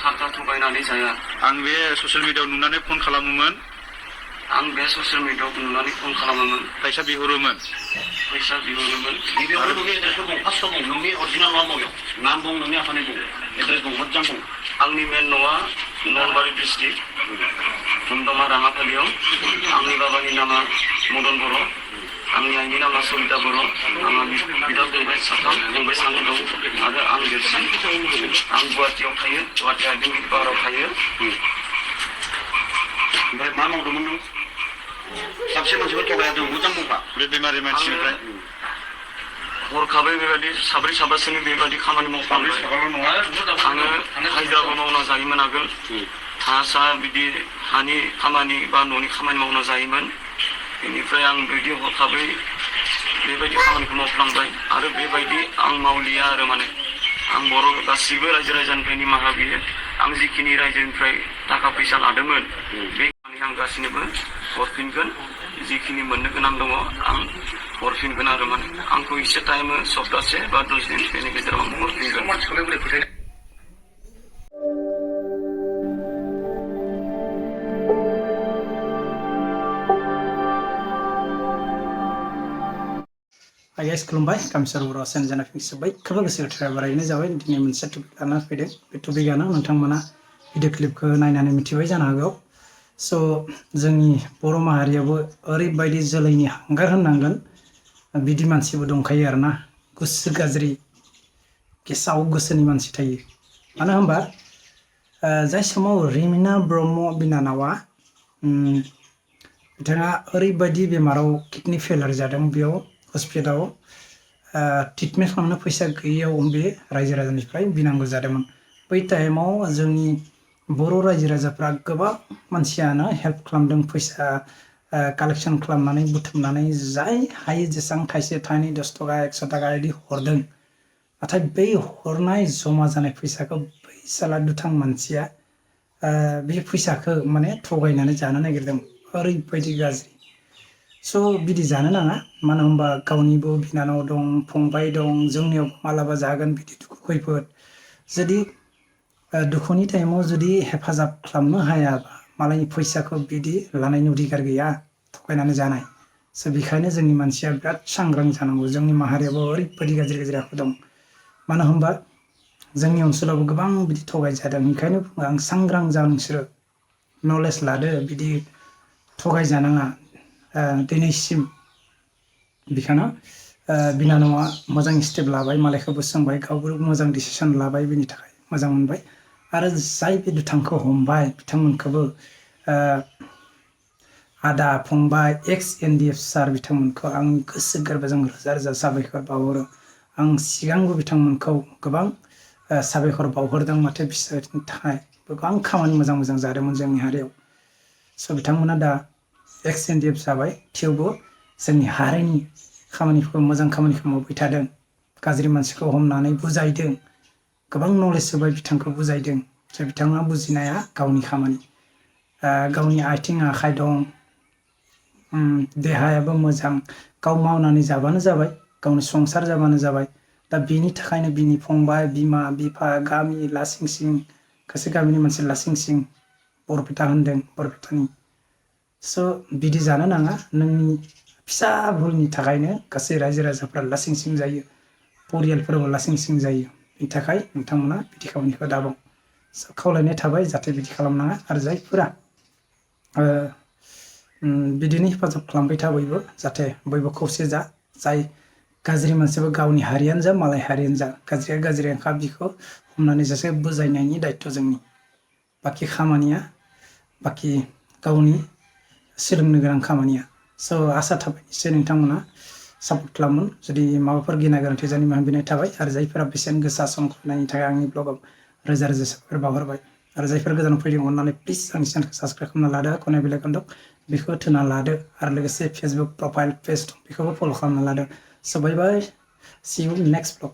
थाखा थगायनानै जाया आं बे ससियेल मिडियायाव नुनानै फन खालामोमोन आं बे ससियेल मिडियायाव नुनानै फन खालामोमोन फैसा बिहरोमोन गिबियावनो नोंनि एड्रेसखौ बुं फार्स्टआव बुं नोंनि अरिजिनेल न'आ बबेयाव नाम बुं नोंनि आफानि बुं एड्रेस बुं मोजां बुं आंनि मेन न'आ नलबारि डिस्ट्रिक्ट दमदमा राङापालियाव आंनि बाबानि नामा मदन बर' आंनि आइनि नामा सरिता बर' आंहा बिदा फंबाय साथाम फंबाय सानै दं आरो आं देरसिन आं गुवाहाटियाव थायो गुवाहाटि आइडेन्टिटि पार्कआव थायो ओमफ्राय मा मावदोंमोन नों साबसे मानसिफोर थगायदों मोजां बुंफा बे बेमारि मानसिनिफ्राय हरखाबै बेबायदि साब्रै साबासोनि बेबायदि खामानि मावफ्लांबाय आङो हाजिराबो मावना जायोमोन आगोल थासा बिदि हानि खामानि बा न'नि खामानि मावना जायोमोन बेनिफ्राय आं बिदि हरखाबै बेबायदि खामानिखौ मावफ्लांबाय आरो बेबायदि आं मावलिया आरो माने आं बर' गासिबो रायजो राजानिफ्राय निमाहा बियो आं जिखिनि रायजोनिफ्राय थाखा फैसा लादोंमोन बे आं गासिनोबो हरफिनगोन जिखिनि मोननो गोनां दङ आं हरफिनगोन आरो माने आंखौ एसे टाइम सप्तासे बा 10 दिन बेनि गेजेराव आं हरफिनगोन Hi guys, खुलुमबाय गामसार बर' चेनेल जाना फैबाय खोब गोसो बारायनो जाबाय दिनै मोनसे टपिक लाना फैदों बे टपिकआनो नोंथांमोना भिडिअ क्लिपखौ नायनानै मिथिबाय जानो हागौ स' जोंनि बर' माहारियाबो ओरैबायदि जोलैनि हांगार होननांगोन बिदि मानसिबो दंखायो आरोना गोसो गाज्रि गेसाव गोसोनि मानसि थायो मानो होनबा जाय समाव रिमिना ब्रह्म बिनानावा बिथाङा ओरैबायदि बेमाराव किडनि फेलार जादों बेयाव हस्पिटालाव ट्रिटमेन्ट खालामनो फैसा गैयैयाव बे रायजो राजानिफ्राय बिनांगौ जादोंमोन बै टाइमाव जोंनि बर' रायजो राजाफ्रा गोबां मानसियानो हेल्प खालामदों फैसा कालेक्सन खालामनानै बुथुमनानै जाय हायो जेसां थाइसे थाइनै 10 थाखा 100 थाखा बिदि हरदों नाथाय बै हरनाय जमा जानाय फैसाखौ बै साला दुथां मानसिया बे फैसाखौ माने थगायनानै जानो नागिरदों ओरैबायदि गाज्रि स' बिदि जानो नाङा मानो होनबा गावनिबो बिनानाव दं फंबाय दं जोंनियाव मालाबा जागोन बिदि दुखु खैफोद जुदि दुखुनि टाइमाव जुदि हेफाजाब खालामनो हायाबा मालायनि फैसाखौ बिदि लानायनि अधिकार गैया थगायनानै जानाय स' बेखायनो जोंनि मानसिया बिराद सांग्रां जानांगौ जोंनि माहारियाबो ओरैबायदि गाज्रि गाज्रि आखु दं मानो होनबा जोंनि ओनसोलावबो गोबां बिदि थगायजादों ओंखायनो बुङो आं सांग्रां जा नोंसोरो नलेज लादो बिदि थगायजानाङा दिनैसिम बिखाना बिनानावा मोजां स्टेप लाबाय मालायखौबो सोंबाय गावबो मोजां डिसिसन लाबाय बिनि थाखाय मोजां मोनबाय आरो जाय बे दुथांखौ हमबाय बिथांमोनखौबो आदा फंबाय एक्स एनडिएफ सार बिथांमोनखौ आं गोसो गोरबोजों रोजा रोजा साबायखर बावहरो आं सिगांबो बिथांमोनखौ गोबां साबायखर बावहरदों माथो बिसोरनि थाखाय गोबां खामानि मोजां मोजां जादोंमोन जोंनि हारियाव स' बिथांमोना दा एक्स एनडिएफ जाबाय थेवबो जोंनि हारिनि खामानिखौ मोजां खामानिखौ मावबाय थादों गाज्रि मानसिखौ हमनानै बुजायदों गोबां नलेज होबाय बिथांखौ बुजायदों स' बिथाङा बुजिनाया गावनि खामानि गावनि आथिं आखाइ दं देहायाबो मोजां गाव मावनानै जाबानो जाबाय गावनि संसार जाबानो जाबाय दा बेनि थाखायनो बिनि फंबाय बिमा बिफा गामि लासिंसिं गासै गामिनि मानसि लासिंसिं बरपेटा होनदों बरपेटानि स' बिदि जानो नाङा नोंनि फिसा भुलनि थाखायनो गासै रायजो राजाफ्रा लासिंसिं जायो परियालफोराबो लासिंसिं जायो बेनि थाखाय नोंथांमोना बिदि खामानिखौ दाबाव खावलायनाय थाबाय जाहाथे बिदि खालामनाङा आरो जायफोरा बिदिनो हेफाजाब खालामबाय था बयबो जाहाथे बयबो खौसे जा जाय गाज्रि मानसियाबो गावनि हारियानो जा मालाय हारियानो जा गाज्रिया गाज्रियानोखा बिखौ हमनानै जासे बुजायनायनि दायित्व जोंनि बाखि खामानिया बाखि गावनि सोलोंनो गोनां खामानिया स' आसा थाबाय निश्चय नोंथांमोना सापर्ट खालामोन जुदि माबाफोर गिना गोरोन्थि जानाय निमाहा बिनाय थाबाय आरो जायफोरा बेसेन गोसा समखौ होनायनि थाखाय आंनि ब्लगाव रोजा रोजा साबायखर बावहरबाय आरो जायफोर गोजानाव फैदों अननानै प्लिज आंनि चेनेलखौ साबसक्राइब खालामना लादो खनाय बेलाइकन दं बेखौ थुना लादो आरो लोगोसे फेसबुक प्रफाइल पेज दं बेखौबो फल' खालामना लादो स' बाय बाय सी इउ नेक्स्ट ब्लग